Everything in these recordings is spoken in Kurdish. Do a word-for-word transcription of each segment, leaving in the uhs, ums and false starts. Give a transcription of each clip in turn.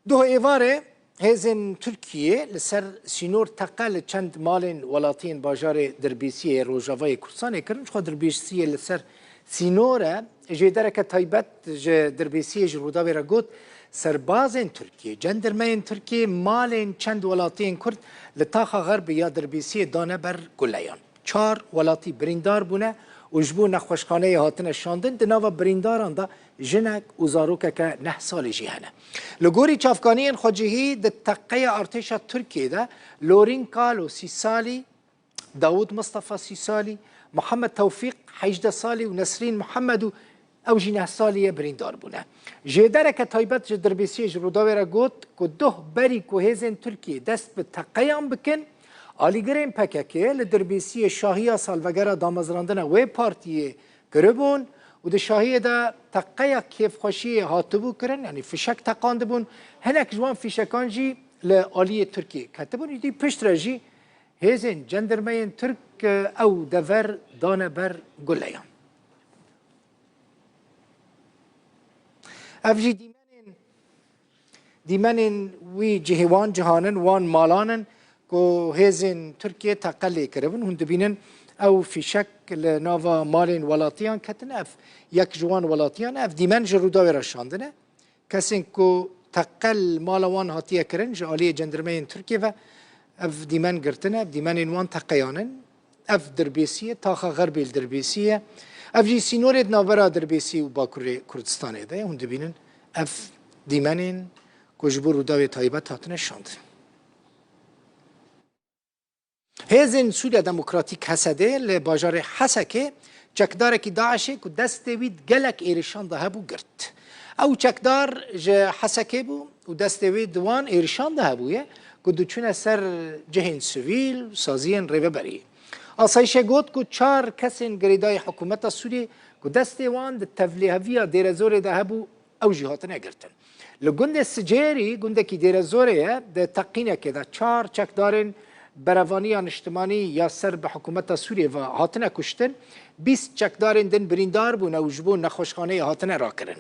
Doh êvarê hêzên Tirkiyê li ser sînor teqe li çend malên welatiyên bajarê Dirbêsiyê Rojavayê Kurdistanê kirin. Jixwe Dirbêsiyê li ser sînor e. Jêdereke taybet ji Dirbêsiyê ji Rûdawê re got, serbazên Tirkiyê, cendirmeyên Tirkiyê malên çend welatiyên Kurd li taxa xerbê ya Dirbêsiyê dane ber guleyan. Çar welatî birîndar bûne û ji bo nexweşxaneyê hatine şandin. Di nava birîndaran de jinek û zarokeke neh salî jî hene. Li gorî çavkaniyên xwecihî di teqeya artêşa Tirkiyê de Lorin Kalo sî salî, Dawud Mistefa sî salî, Mihemed Tewfîq hejdeh salî û Nesrîn Mihemed û ew jî neh salî ye birîndar bûne. Jêdereke taybet ji Dirbêsiyê ji Rûdawê re got ku doh berî ku hêzên Tirkiyê dest bi teqeyan bikin, alîgirên P K K li Dirbêsiyê şahiya salvegera damezrandina wê partiyê kiribûn û di şahiyê de teqeya kêfxweşiyê hatibû kirin, yanî fişek teqandibûn, hinek ji wan fîşekan jî li aliyê Tirkiyê ketibûn. Îdî piştre jî hêzên cendirmeyên Tirk, e, ew dever dane ber guleyan. Ev jî dîmenên, dîmenên wî cihê wan cihan in, wan malan in ku hêzên Tirkiyê teqe lê kiribin. Hûn dibînin ew fîşek li nava malên welatiyan ketine. Ev yek ji wan welatiyan e. Ev dîmen ji Rûdawê re şandine. Kesên ku teqe li mala wan hatiye kirin ji aliyê cendirmeyên Tirkiyê ve ev dîmen girtine, ev dîmenên wan teqeyan in. Ev Dirbêsî ye, taxa xerbê li Dirbêsî ye. Ev jî sînorê di navbera Dirbêsî û Bakurê Kurdistanê de ye. Hûn dibînin ev dîmenên ku ji bo Rûdawê taybet hatine şandin. Hêzên Sûriya Demokratîk, H S D, li bajarê Hesekê çekdarekî DAIŞê ku destê wî di gelek êrişan de hebû girt. Ew çekdar ji Hesekê bû û destê wî di wan êrişan de hebûye ku diçûne ser cihên sivîl û saziyên rêveberiyê. Asayîşê got ku çar kesên girêdayî hikûmeta Sûriyê ku destê wan di tevlîheviya Dêrezorê de hebû, ew jî hatine girtin. Li gundê Sicêrî, gundekî Dêrezorê ye, di teqînekê de çar çekdarên Berevaniya Niştimanî ya ser bi hikûmeta Sûriyê ve hatine kuştin, bîst çekdarên din birîndar bûne û ji bo nexweşxaneyê hatine rakirin.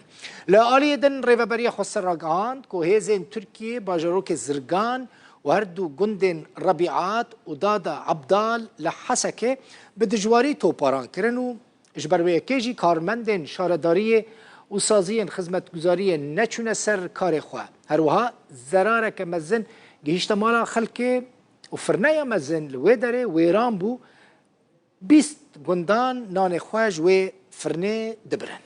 Li aliyê din Rêveberiya Xweser ragihand ku hêzên Tirkiyê bajarokê Zirgan û her du gundên Rebîat û Dada Ebdal li Hesekê bi dijwarî toparan kirin û Ji ber wê yekê jî karmendên şaredariyê û saziyên xizmetguzariyê neçûne ser karê xwe. Her wiha zerareke mezin gihîşte mala xelkê û firneya mezin li wê derê wêran bû. Bîst gundan nanê xwe ji wê firnê dibirin.